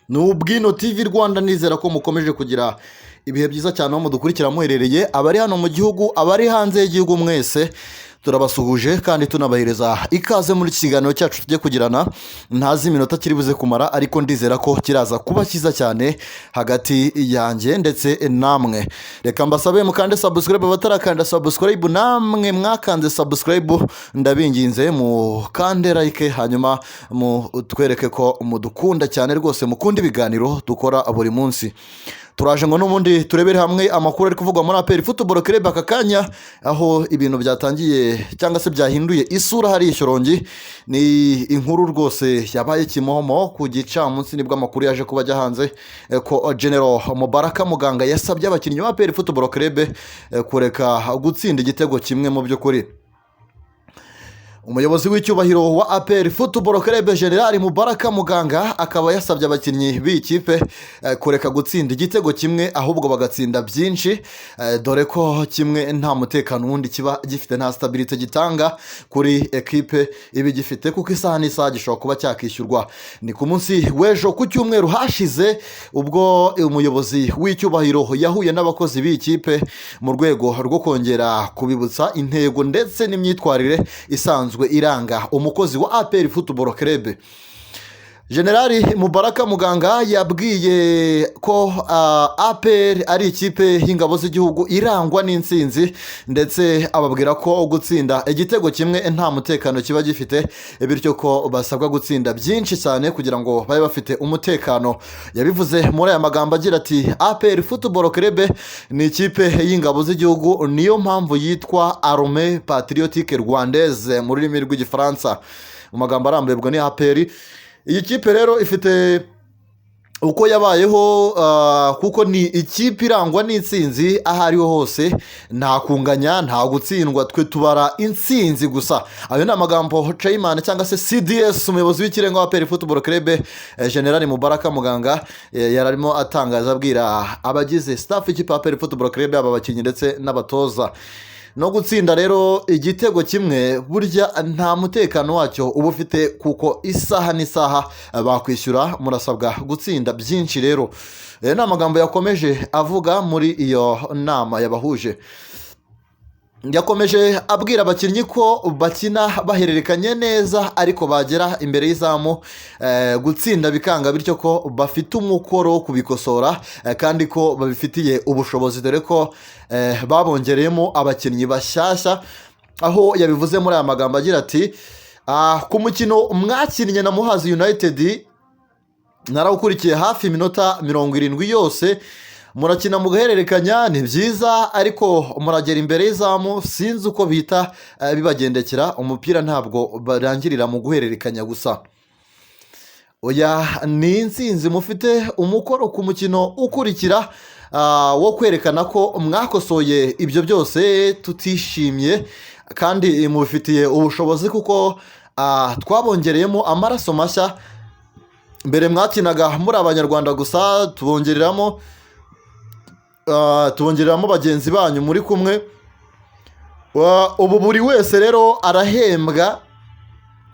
Ni Ubwino TV Rwanda. Nizera ko mukomeje kugira ibihe byiza cyane aho mudukurikira muherereye, abari hano mu gihugu, abari hanze y'igihugu, mwese turabasuhuje kandi tunabahereza ikaze muri iki kiganiro cyacu tujye kugirana. Ntazi iminota kiri buze kumara, ariko ndizera ko kiraza kuba cyiza cyane hagati yanjye ndetse namwe. Reka mbasabe mukande subscribe batarakanda subscribe, namwe mwakanze subscribe ndabinginze mukande like, hanyuma mutwereke ko mudukunda cyane rwose, mukunda ibiganiro dukora buri munsi. Turaje ngo n'ubundi turebere hamwe amakuru ari kuvugwa muri APR Football Club aka kanya, aho ibintu byatangiye cyangwa se byahinduye isura hari i Shyorongi. Ni inkuru rwose yabaye kimomo ku gicamunsi, nibwo amakuru yaje kuba ajya hanze ko General Mubaraka Muganga yasabye abakinnyi ba APR Football Club kureka gutsinda igitego kimwe. Mu by'ukuri, umuyobozi w'icyubahiro wa APR Football Club, General Mubaraka Muganga, akaba yasabye abakinnyi b'iyi kipe kureka gutsinda igitego kimwe, ahubwo bagatsinda byinshi, dore ko kimwe nta mutekano wundi kiba gifite, nta stabilité gitanga kuri ekipe iba igifite, kuko isaha n'isaha gishobora kuba cyakishyurwa. Ni ku munsi w'ejo ku cyumweru hashize, ubwo umuyobozi w'icyubahiro yahuye n'abakozi b'iyi kipe mu rwego rwo kongera kubibutsa intego ndetse n'imyitwarire isanzwe iranga umukozi wa APR Football Club. Generali Mubaraka Muganga yabwiye ko APR ari ikipe y'ingabo z'igihugu irangwa n'intsinzi, ndetse ababwira ko gutsinda igitego kimwe nta mutekano kiba gifite, bityo ko basabwa gutsinda byinshi cyane kugira ngo babe bafite umutekano. Yabivuze muri aya magambo agira ati: "APR Football Club ni ikipe y'ingabo z'igihugu, niyo mpamvu yitwa Armée Patriotique Rwandaise mu rurimi rw'Igifaransa." Mu magambo arambuye, ubwo ni APR. Iyi kipe rero ifite uko yabayeho, kuko ni ikipe irangwa n'intsinzi aho ariho hose, nta kunganya, nta gutsindwa, twe tubara intsinzi gusa. Ayo ni amagambo chairman cyangwa se CDS, umuyobozi w'ikirenga wa APR Football Club, General Mubaraka Muganga, yari arimo atangaza abwira abagize staff y'ikipe ya APR Football Club, yaba abakinnyi ndetse n'abatoza. No gutsinda rero igitego kimwe burya nta mutekano wacyo uba ufite, kuko isaha n'isaha bakwishyura, murasabwa gutsinda byinshi rero. Aya ni amagambo yakomeje avuga muri iyo nama yabahuje. Yakomeje abwira abakinnyi ko bakina bahererekanye neza, ariko bagera imbere y'izamu gutsinda bikanga, bityo ko bafite umukoro wo kubikosora, kandi ko babifitiye ubushobozi, dore ko babongereyemo abakinnyi bashyashya, aho yabivuze muri aya magambo agira ati: "Ku mukino mwakinnye na Muhazi United narawukurikiye hafi iminota 70 yose. Murakina mugahererekanya, ni byiza, ariko muragera imbere y'izamu sinzi uko bita bibagendekera. Umupira ntabwo barangirira mu guhererekanya gusa, oya, ni intsinzi. Mufite umukoro ku mukino ukurikira wo kwerekana ko mwakosoye ibyo byose tutishimye, kandi mubifitiye ubushobozi kuko twabongereyemo amaraso mashya. Mbere mwakinaga muri Abanyarwanda gusa, tubongereramo bagenzi banyu muri kumwe. Ubu buri wese rero arahembwa,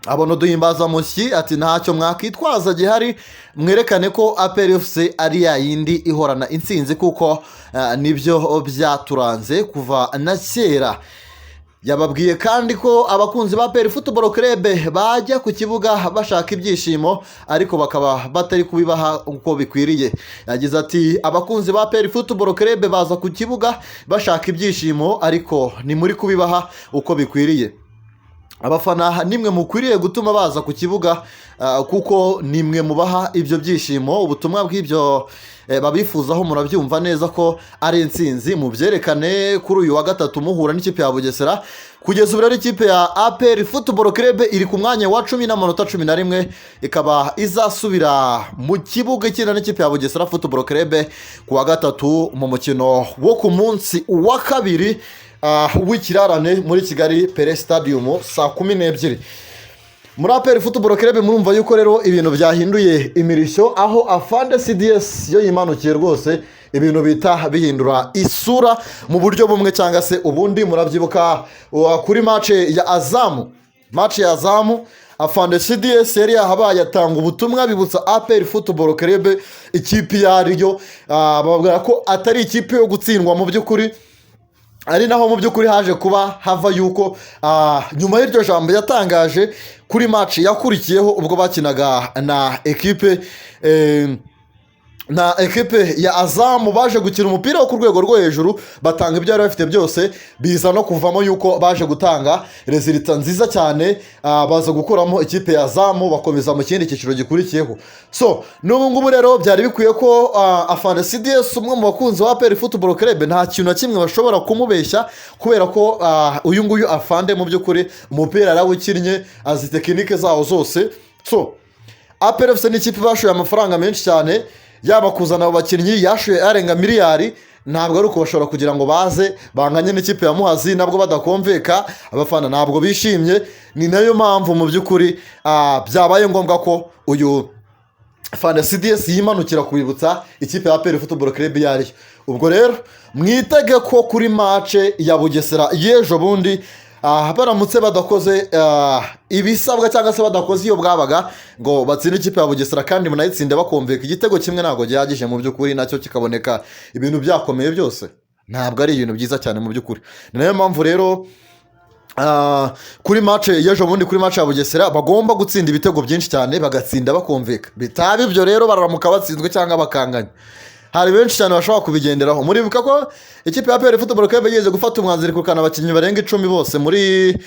abona uduhimbazamusyi." Ati: "Ntacyo mwakitwaza gihari, mwerekane ko APR FC ari ya yindi ihorana intsinzi, kuko nibyo byaturanze kuva na kera." Yababwiye kandi ko abakunzi ba APR Football Club bajya ku kibuga bashaka ibyishimo, ariko bakaba batari kubibaha uko bikwiriye. Yagize ati: "Abakunzi ba APR Football Club baza ku kibuga bashaka ibyishimo, ariko ni muri kubibaha uko bikwiriye. Abafana nimwe mukwiriye gutuma baza ku kibuga, kuko nimwe mubaha ibyo byishimo. Ubutumwa bw'ibyo babifuzaho murabyumva neza ko ari intsinzi, mubyerekane kuri uyu wa gatatu muhura n'ikipe ya Bugesera." Kugeza ubu rero ikipe ya APR Football Club iri ku mwanya wa 10 n'amanota 11, ikaba izasubira mu kibuga ikina n'ikipe ya Bugesera Football Club ku wa gatatu mu mukino wo ku munsi wa kabiri w'ikirarane muri Kigali Pele Stadium saa 12. Muri APR Football Club murumva yuko rero ibintu byahinduye imirishyo, aho afande CDS yo yimanukiye rwose, ibintu bita bihindura isura mu buryo bumwe cyangwa se ubundi. Murabyibuka kuri match ya Azam, match ya Azam, Afande CDS yari yahabaye, atanga ubutumwa bibutsa APR Football Club ikipe iyo ariyo, bababwira ko atari ikipe yo gutsindwa mu by'ukuri. Ari naho mu by'ukuri haje kuba hava yuko nyuma y'iryo jambo yatangaje, kuri match yakurikiyeho ubwo bakinaga na ekipe ya Azam, baje gukina umupira wo ku rwego rwo hejuru, batanga ibyo bari bafite byose, biza no kuvamo yuko baje gutanga résultat nziza cyane, baza gukuramo ikipe ya Azam, bakomeza mu kindi cyiciro gikurikiyeho. So n'ubu ngubu rero byari bikwiye ko Afande CDS, umwe mu bakunzi wa APR Football Club, nta kintu na kimwe bashobora kumubeshya, kubera ko uyu nguyu Afande mu by'ukuri umupira yarawukinnye, azi technique zawo zose. So APR FC ni ikipe bashoye amafaranga menshi cyane, yaba kuzana abo bakinnyi yashoye arenga miliyari. Ntabwo ari ukubashobora kugira ngo baze banganye n'ikipe ya Muhazi, nabwo badakomveka, abafana ntabwo bishimye. Ni nayo mpamvu mu by'ukuri byabaye ngombwa ko uyu Fande CDS yimanukira kubibutsa ikipe ya APR Football Club iyo ariyo. Ubwo rero mwitege ko kuri match ya Bugesera y'ejo bundi, baramutse badakoze ibisabwa cyangwa se badakoze iyo bwabaga ngo batsinde ikipe ya Bugesera, kandi munayitsinde bakumvika, igitego kimwe ntabwo gihagije mu by'ukuri, nacyo kikaboneka ibintu byakomeye byose, ntabwo ari ibintu byiza cyane mu by'ukuri. Ni nayo mpamvu rero kuri match y'ejo bundi, kuri match ya Bugesera, bagomba gutsinda ibitego byinshi cyane, bagatsinda bakumvika. Bitaba ibyo rero, bararamuka batsinzwe cyangwa bakanganya, hari benshi cyane bashobora kubigenderaho. Muribuka ko ikipe ya APR Football Club yigeze gufata umwanzuro ikukana abakinnyi barenga 10 bose muri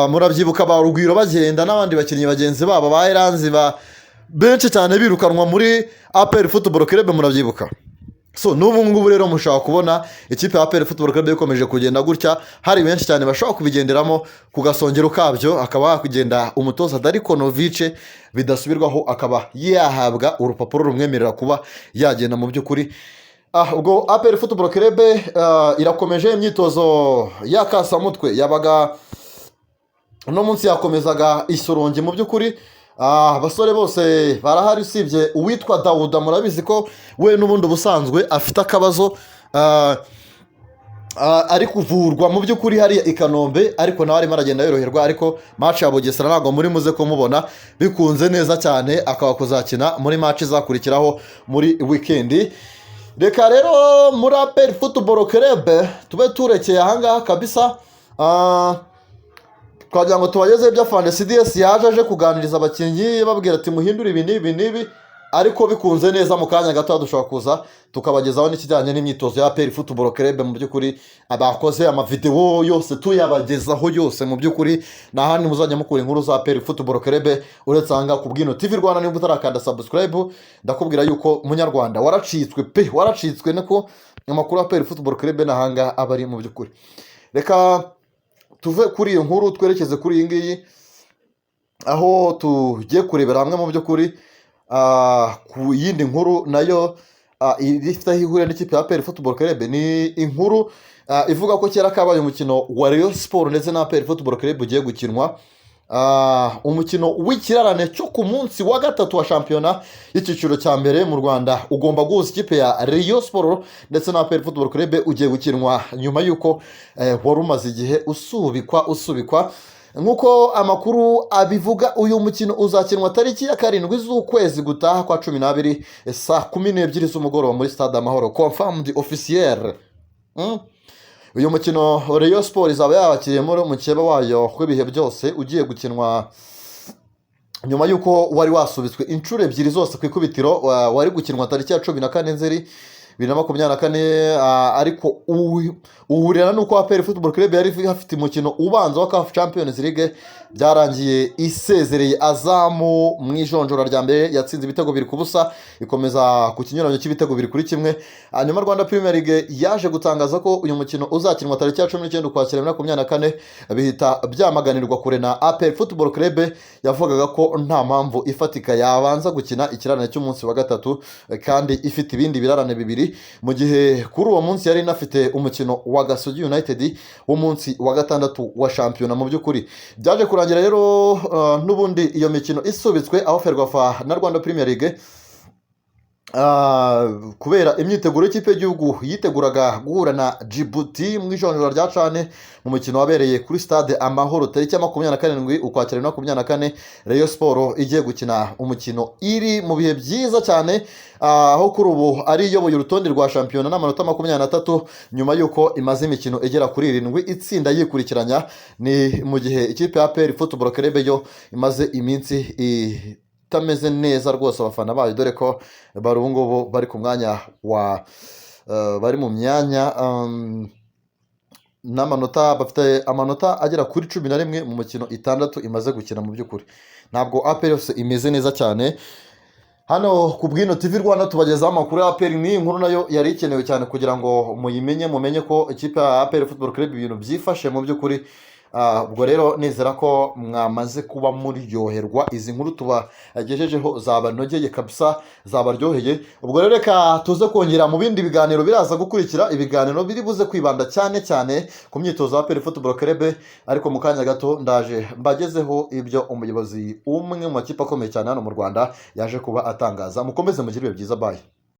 murabyibuka ba Rugwiro bagenda n'abandi bakinnyi bagenzi babo ba Eranzi, ba benshi cyane birukanwa muri APR Football Club, murabyibuka. So n'ubu ngubu rero mushobora kubona ikipe ya APR Football Club ikomeje kugenda gutya, hari benshi cyane bashobora kubigenderamo. Ku gasongero kabyo akaba yakugenda umutoza Darko Novic, bidasubirwaho akaba yahabwa urupapuro rumwemerera kuba yagenda mu by'ukuri. Ubwo APR Football Club irakomeje imyitozo y'akasamutwe yabaga uno munsi, yakomezaga isorongi mu by'ukuri. Abasore bose barahari usibye uwitwa Dawuda. Murabizi ko we n'ubundi ubusanzwe afite akabazo, ari kuvurwa mu by'ukuri hariya i Kanombe, ariko nawe arimo aragenda yoroherwa. Ariko match ya Bugesera ntabwo muri muze kumubona bikunze neza cyane, akaba kuzakina muri match izakurikiraho muri weekend. Reka rero muri APR Football Club tube turekeye ahangaha kabisa. Twagira ngo tubagezeho ibyo Afande CDS yaje aje kuganiriza abakinnyi, babwira ati muhindure ibi n'ibi n'ibi. Ariko bikunze neza, mu kanya gato dushobora kuza tukabagezaho n'ikijyanye n'imyitozo ya APR Football Club mu by'ukuri abakoze amavidewo yose tuyabagezaho yose. Mu by'ukuri nta handi muzajya mukura inkuru za APR Football Club uretse aha ngaha ku Bwino TV Rwanda. Niba utarakanda subscribe, ndakubwira yuko munyarwanda waracitswe pe, waracitswe, niko amakuru ya APR Football Club n'ahangaha aba ari mu by'ukuri. Reka tuve kuri iyo nkuru twerekeze kuri iyi ngiyi, aho tugiye kurebera hamwe mu by'ukuri ku yindi nkuru nayo ifite aho ihuriye n'ikipe ya APR Football Club. Ni inkuru ivuga ko kera kabaye umukino wa Rayon Sport ndetse na APR Football Club ugiye gukinwa. Umukino w'ikirarane cyo ku munsi wa gatatu wa shampiyona y'icyiciro cya mbere mu Rwanda ugomba guhuza ikipe ya Rayon Sport ndetse na APR Football Club ugiye gukinwa nyuma y'uko wari umaze igihe usubikwa. Nk'uko amakuru abivuga, uyu mukino uzakinwa tariki ya 7 z'ukwezi gutaha kwa 12, saa 12 z'umugoroba muri Stade Amahoro, confirmed officiel. Uyu mukino Rayon Sport izaba yakiriye mukeba wayo w'ibihe byose, ugiye gukinwa nyuma y'uko wari wasubitswe inshuro ebyiri zose. Ku ikubitiro wari gukinwa tariki ya 14 Nzeri 2024, ariko uhurirana n'uko APR Football Club yari ifite umukino ubanza wa CAF Champions League. Byarangiye isezereye Azam mu ijonjora rya mbere, yatsinze ibitego 2-0, ikomeza ku kinyuranyo cy'ibitego 2-1. Hanyuma Rwanda Premier League yaje gutangaza ko uyu mukino uzakinwa tariki ya 19 Ukwakira 2024, bihita byamaganirwa kure na APR Football Club yavugaga ko nta mpamvu ifatika yabanza gukina ikirarane cy'umunsi wa gatatu kandi ifite ibindi birarane bibiri, mu gihe kuri uwo munsi yari inafite umukino wa Gasogi United w'umunsi wa gatandatu wa shampiyona. Mu by'ukuri byaje kurangira rero n'ubundi iyo mikino isubitswe, aho Ferwafa na Rwanda Premier League Kubera imyiteguro y'ikipe y'igihugu yiteguraga guhura na Djibouti mu ijonjora rya CAN mu mukino wabereye kuri Stade Amahoro tariki ya 27 Ukwakira 2024, Rayon Sport igiye gukina umukino iri mu bihe byiza cyane, aho kuri ubu ari iyoboye urutonde rwa shampiyona n'amanota 23 nyuma y'uko imaze imikino igera kuri 7 itsinda yikurikiranya. Ni mu gihe ikipe ya APR Football Club yo imaze iminsi itameze neza rwose, abafana bayo, dore ko bari ubu ngubu bari ku mwanya wa bari mu myanya n'amanota, bafite amanota agera kuri 11 mu mukino 6 imaze gukina. Mu by'ukuri ntabwo APR FC imeze neza cyane. Hano ku Bwino TV Rwanda tubagezaho amakuru ya APR. N'iyi nkuru nayo yari ikenewe cyane kugira ngo muyimenye, mumenye ko ikipe ya APR Football Club ibintu byifashe mu by'ukuri. Ubwo rero nizera ko mwamaze kuba muryoherwa, izi nkuru tubagejejeho zabanogeye kabisa, zabaryoheye. Ubwo rero reka tuze kongera mu bindi biganiro biraza gukurikira, ibiganiro biri buze kwibanda cyane cyane ku myitozo ya APR Football Club. Ariko mu kanya gato ndaje mbagezeho ibyo umuyobozi umwe mu makipe akomeye cyane hano mu Rwanda yaje kuba atangaza. Mukomeze mugire ibihe byiza, bye.